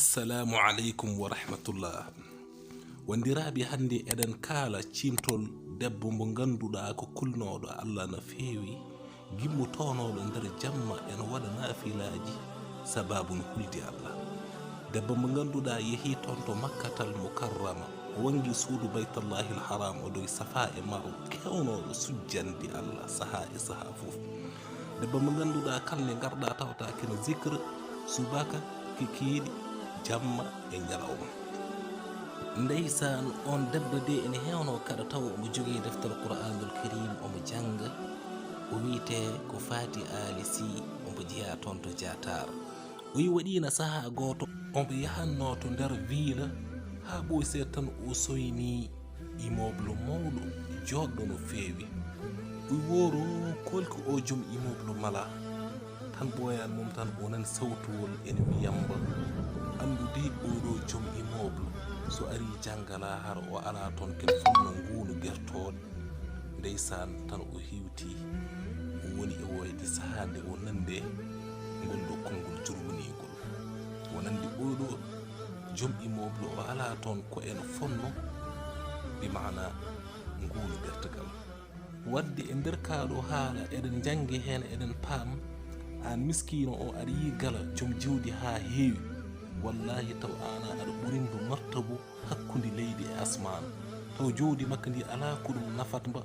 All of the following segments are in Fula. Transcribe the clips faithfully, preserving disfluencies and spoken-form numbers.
Assalamu aleykum wa rahmatullah. Wondiraaɓe, hannde eɗen kaala ciimtol debbo mo ngannduɗaa ko kulnooɗo Allah no feewi, gimmotoonooɗo nder jamma ena waɗa naafilaaji, sabaabu no hulde Allah. Debbo mo ngannduɗaa yehii toon to Makkatal Mukarrama, o wanngi suudu Baytallahil Haram, o dogi Safa e Marwa, kewnooɗo sujjande Allah sahaa e sahaa fof. Debbo mo ngannduɗaa kala nde ngarɗaa tawata kene zikr, subaka, kikiiɗe, jamma e ñalawma. Ndeysaan, oon debbo de ene heewnoo kaɗa tawa omo jogii deftere Qur'aanul Kariim, omo jannga. O wiyetee ko Faati Aali Sih, omo jeyaa toon to Jaataar. O yi waɗiino sahaa gooto, omo yahannoo to nder viila, haa ɓooyi seeɗa tan o soynii immeuble mawɗo, jooɗɗo no feewi. O yi wooro, kolki o joom immeuble mala. Tan ɓooyaani mum tan o nani sawtuwol ene wiyamba, "Anndu de oɗo joom immeuble, so arii jannga laahara o alaa toon ken fonno nguunu gertooɗe." Ndeysaan, tan o hewti, o woni e woyde sahaa nde o nande ngol ɗo konngol jurminiingol. O nandi oɗo joom immeuble o alaa toon ko ene fonno, bi maana nguunu gertogal. Wadde e nder kaa ɗo haala eɗen njanngi heen, eɗen paam, aan miskiino o aɗa yiyi gala joom jawdi haa heewi, wallaahi taw aan aɗa ɓurimbo martabu hakkunde leydi e asmaan, taw jawdi makko ndi alaa ko ɗum nafat mba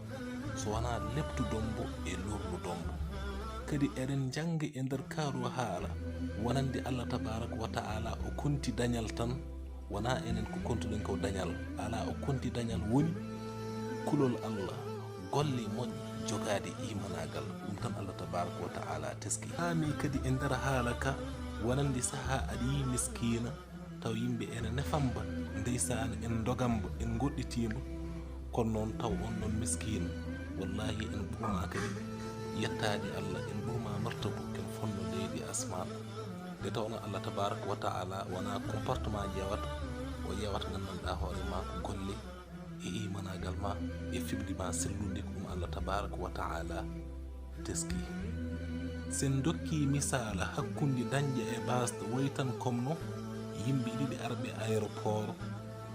so wonaa leptudombo e lorludombo. Kadi eɗen njannga e nder kaa ɗo haala wonande Allah tabaaraka wa ta'ala o konti dañal tan, wonaa enen ko kontuɗen ko dañal, alaa, o konti dañal woni kulol Allah, golle moƴƴe, jogaade imanaagal, ɗum tan Allah tabaaraka wa ta'ala teski. Haa ni kadi e nder haala ka wonande sahaa aɗa yiyi miskiina, taw yimɓe ene nefamba, ndeysaan en ndogamba, en ngoɗɗitiima, kono noon taw on ɗon miskiina, wallaahi en ɓurma kadi yettaade Allah, en ɓurma martabu, ken fonno leydi e asmaan. Nde tawnoo Allah tabaaraka wa ta'ala wonaa comportement ƴeewata, o ƴeewata nganndanɗaa hoore maa ko golle e imanaagal maa e fimndi maa sellundi ko ɗum Allah tabaaraka wa ta'ala teski. Sen dokkii misaala hakkunde dañƴe e baasɗe, wayi tan comme no yimɓe ɗiɗi arɓe aéroport,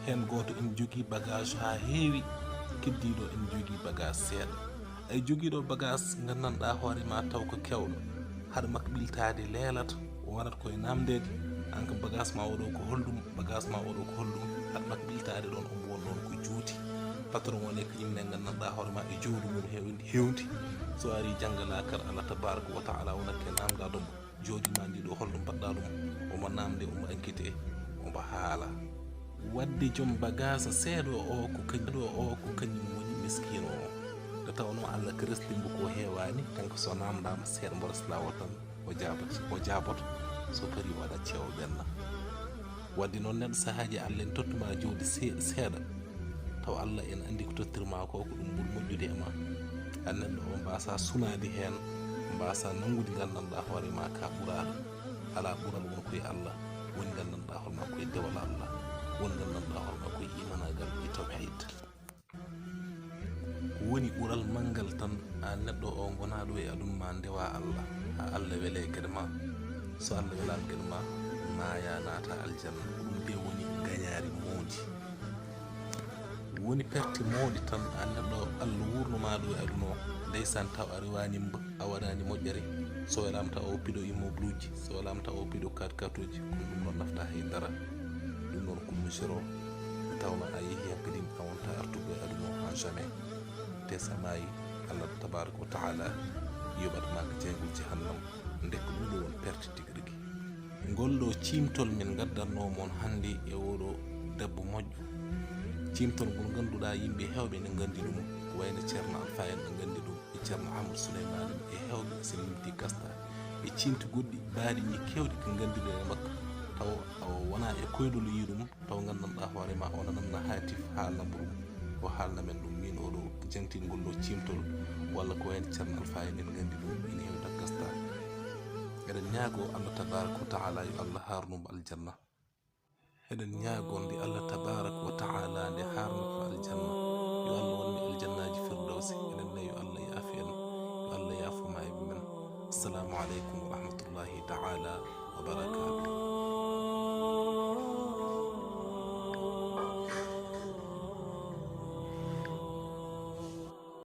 heen gooto ene jogii bagage haa heewi, keddiiɗo ene jogii bagage seeɗa. Ay jogiiɗo bagage nganndanɗaa hoore maa taw ko keewɗo, haɗa makko ɓiltaade leelata, o wonat koye naamndeede, aan kam bagage maa oɗo ko holɗum, bagage maa oɗo ko holɗum, haɗa makko ɓiltaade ɗoon omo won ɗoon ko juuti. Patron o ne ko yimɓe nganndanɗaa hoore maa e jawdi mum hewndi, hewndi. So arii jannga laakara Allah tabaaraka wa ta'ala wonat ke naamndaade mo. Jawdi maa ndi ɗo holɗum mbaɗɗaa ɗum? Omo naamnde, omo enquête, omo haala. Wadde joom bagaasa seeɗo o ko kañum, o ko kañum woni miskiino o. Nde tawnoo Allah ko resdi mbo ko heewaani, kanko so naamndaama seeɗa mbo resnaa o tan, o jaabat, o jaaboto, so parii o waɗa ceewo ɓenna. Wadde noon neɗɗo sahaaji Allah ene tottuma jawdi se-, seeɗa, taw Allah ene anndi ko tottirma ko, ko ɗum ɓuri moƴƴude e ma. Aan neɗɗo o mbaasa sunaade heen, mbaasa nanngude nganndanɗaa hoore ma ka ɓuraɗo. Alaa ɓural won koye Allah, woni nganndanɗaa hoore ma koye dewal Allah, woni nganndanɗaa hoore ma koye imanaagal e tawhiid. Ko woni ɓural manngal tan, aan neɗɗo o ngonaaɗo e aduna ma ndewa Allah, haa Allah wele geɗe ma. So Allah welaama geɗe ma, maaya naata aljanna. Ko ɗum de woni ngañaari mawndi. Woni perte mawɗi tan, aan neɗɗo Allah wuurno ma ɗo e aduna o, ndeysaan taw a rewaani mba, a waɗaani moƴƴere. So welaama taw o piɗo immeuble uji, so welaama taw o piɗo quatre quatre uji, kono ɗum ɗon nafta hay dara. Ɗum ɗon ko misiro, nde tawnoo a yehi hankadi a wonta artugo e aduna o haa jamais. Te so a maayi, Allah tabaaraka wa ta'ala yoɓat ma ko jeyngol jahannam. Nde ko ɗum ɗo woni perte tigi rigi. Ngol ɗo ciimtol min ngaddanno mon hannde e oɗo debbo moƴƴo. Ciimtol ngol ngannduɗaa yimɓe heewɓe ne nganndi ɗum, ko wayno Ceerno Alfa en ne nganndi ɗum, e Ceerno Amadou Souleymane en, e heewɓe so limti gasta. E ciimti goɗɗi baaɗi ni keewɗi ko ngannduɗen e makko, taw o wonaa e koyɗol yi ɗum, taw nganndanɗaa hoore ma o nananna haatif haalna mo ɗum, o haalna men ɗum min oɗo jangtingol ɗo ciimtol, walla ko wayno Ceerno Alfa en en nganndi ɗum, ene heewta gasta. Eɗen ñaago Allah tabaaraka wa ta'ala yo Allah haarnu mo aljanna. Eɗen ñaago nde Allah tabaaraka wa ta'ala nde haarnata aljanna, yo Allah wonne aljannaaji firdawsi. Enen ne yo Allah yaafu en, yo Allah yaafu maayɓe men. Assalamu aleykum wa rahmatullahi ta'ala wa barakaatuh.